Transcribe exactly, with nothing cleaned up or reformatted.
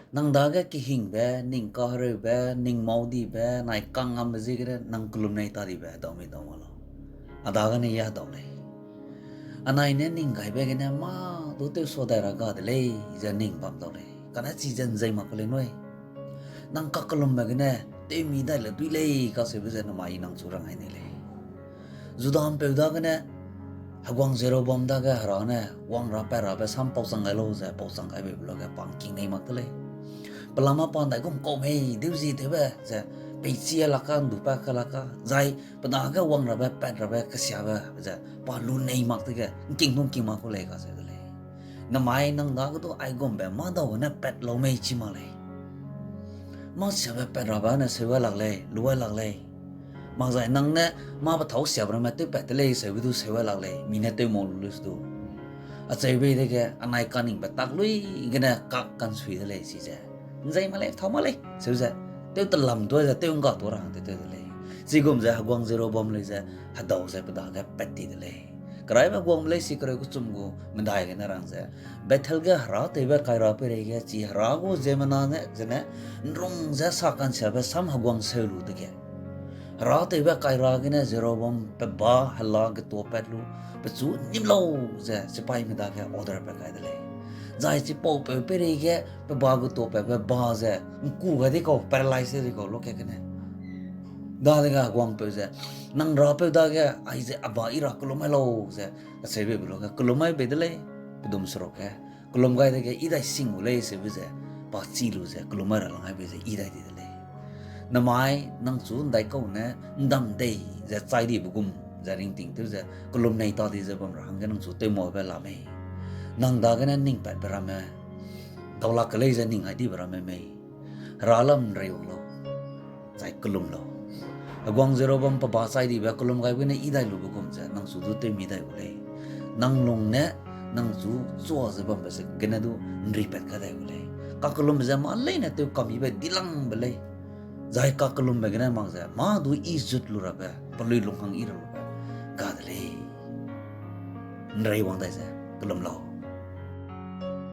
Nang dage kehingbe, ning kahereube, ning maudibe, nai kangngambe ziegene nang kelum nei ta dibe hedau mei dau mak lau. A dagene ya hedau lei. Anai ne ning gaibe gene mâ du tewsua dai ra ga de lei, ze ning bam dau lei. Kane chize ’nzei mak ku lei nui. Nang kakellumbe gene tewmi dai le dui lei kacheube ze namai nang chu rang ai nei lei. Juda ’mpeu dagene, heguang Jeroboam dage Hera ne wang ra pat rabe sam pauchang gai lau ze pauchang gaibe luage pa ’ngking nei mak de lei. Pelama pa ’ndaigum kau mei deu zie tewbe ze, peichi a lak ka, ’ndu pa ka lak ka, zai pe dage wang rabe, pat rabe, kesiabe ze pa lu nei mak dege ’ngking du ’ngking mak ku lei kacheu de lei. Namai nang dage du aigumbe mâ dau gene pat lau mei chi mak lei. Mâ siabe pat rabe ne seu gai lak lei, lu gai lak lei. Makzai nang ne mâ pethâu siabe ramme tewpat de lei seube du seu gai lak lei, mi ne tew mau lu lei se du. Acheu bei dege anai kaningbe tak lui gene kak kansui de lei chize. ’Nzei mak lei, thâu mak lei seu ze, tew telam tuâ ze tew ’ngga tuâ ra hang tew tew de lei. Chigum ze heguang Jeroboam lei ze hedau ze pe dage pat ti de lei. Keraibe heguangbe lei si kereu kechum gu medai gene rang ze, Bethel ge herâtewbe kaira peireige chi Hera gu ziemmena ne zene ’nrung ze sa kansiabe sam heguang seu lu dege, herâtewbe kaira gene Jeroboam pe ba hela getuapat lu, pechu ’nnîm lau ze sipaime dage order pat kai de lei. Zai chipaupeu peireige pe ba getuapatbe ba ze ’ngku gai di kau, paralyze di kau luage gene. Dadege heguangpeu ze, nang rapeu dage aize a ba i ra kellum mai lau ze, kacheube be luage kellum mai bei de lei, pedum seruk ge. Kellum gai dege i dai sing gu lei seube ze, pa chî lu ze kellum mai ra lang ai bei ze i dai di de lei. Namai nang chu ’ndaikau ne ’ndam dei ze chai dibe gum ze ringting tew ze kellum nei ta di ze bam ra hangge nang chu tewmabe la mei. Nang dagene ning patbe ramme, daulak ke lei ze ning ai dibe ramme mei. Hera lam ’nrei wang lau, zai kellum lau. Heguang Jeroboam pe ba chai dibe kellum gaibe gene i dai lube gum ze nang chu du tewmi dai gu lei. Nang lung ne nang chu chua ze bambe ze gene du ’nripat kai dai gu lei. Kakellumbe ze mâ leine tew kamibe dilangbe lei. Zai kakellumbe gene mak ze mâ du i zut lu rabe, pelui lung hang i ra lube ga de lei. ’Nrei wang dai ze kellum lau.